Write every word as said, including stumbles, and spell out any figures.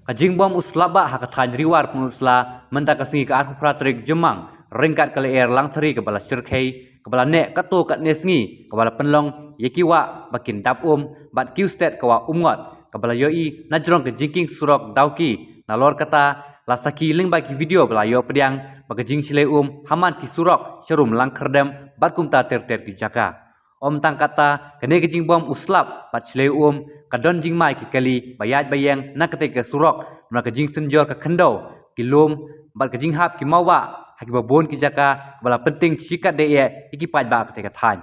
Ka jingbom u slap bah ha ka thaiñ Ri War Pynursla mynta ka sngi ka arphew phra tarik Jymmang, ryngkat ka lyer Langthari kaba la shyrkhei, kaba la neh katto katne sngi, kaba la pynlong ïa ki wah ba kin dap um bad kiew stet ka wah Umngot, kaba la ïohi na jrong ka jingkieng surok Dawki. Nalor kata, la sakhi lyngba ki video ba la ïoh pdiang ba ka jingshlei um ha man ki surok sharum Langkyrdem bad kumta ter ter ki jaka. Ym tang katta, kane ka jingbom u slap bad shlei um ka don jingmai ki kali ba ïaid ba ïeng na katei ka surok, namar ka jingsynjor ka khyndew, ki lum bad ka jinghap ki mawbah ha kiba bun ki jaka, kaba la pyntieng shikatdei ïa ki paidbah katei ka thaiñ.